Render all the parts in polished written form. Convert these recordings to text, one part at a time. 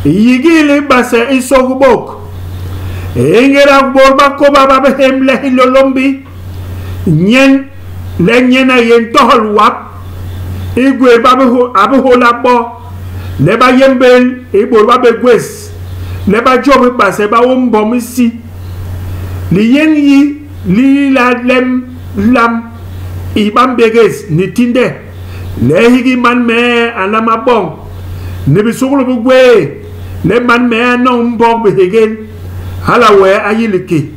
Yigil i base i sôkbôk. I ngéda bôt ba kôba ba bé hémle Hilôlômbi, nyen le nyen a yé ntohol wap, i gwé ba bé a bé hôla bo le ba yémbél i bôt ba bé gwés le ba jôp i base ba ôm mbom isi. Liyéñ yi li yila lem lam i ba mbégés ni tinde le hiki man mee a nlama boñ ni bisuklu bi gwéé le man mee a noñ mbog bihégél, hala wee a yi like.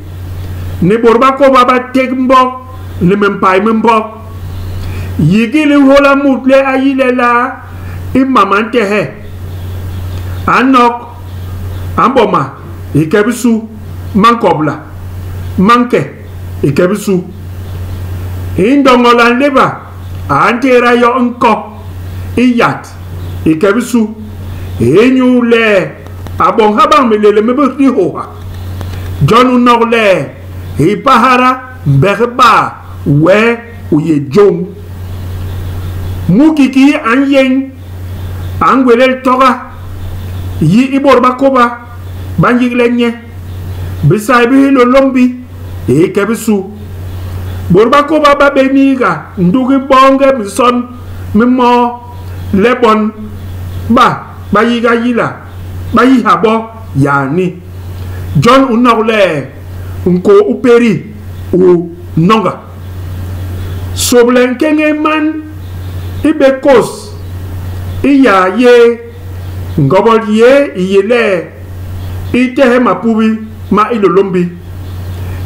Ni bôt ba kôba ba ték mbog ni mimpay mi mbog. Yigil i nhôla mut le a yi lelaa i mam a ntehe, a nok, a mboma i ke bisu ma nkobla, ma nke i ke bisu. I ndoñol a nléba, a ntééda yo nko i yat i ke bisu inyu le a boñ ha bañ minlélém mi dihôha. Jon u nok le, hipahara mbek baa wee u yé jôñ. Mu kiki a nyéñ, a ngwélél toga yi i bôt ba kôba ba nyigle nye, bisai bi Hilôlômbi i ke bisu. Bôt ba kôba ba bé niiga ndugi boñge minson mi moo le bon ba ba yiga yila, ba yiha bo yaani. Jon u nok le nkôô u péri u nôñga. Sôble nkéñéé man i bé kôs i yaa yé, ngobol yé i yé le i tehe mapubi ma Hilôlômbi.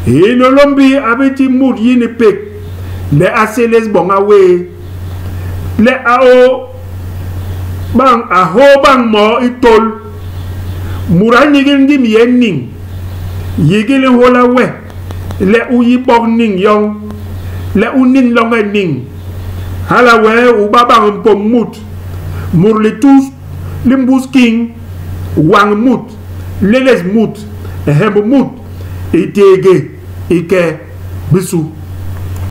Hilôlômbi a bi ti mut yi ni pék le a sélés boña wéé, le a ôô bañ, a hoo bañ moo i tôl. Mut a nigil ngim yé niñ. Yigil i nhôla we le u yi bok niñ yoñ, le u niñ loñge niñ. Hala wee u ba bañ mpom mut, mut litus li mbus kiñ, wañ mut, lélés mut, hemb mut i téége i ke bisu.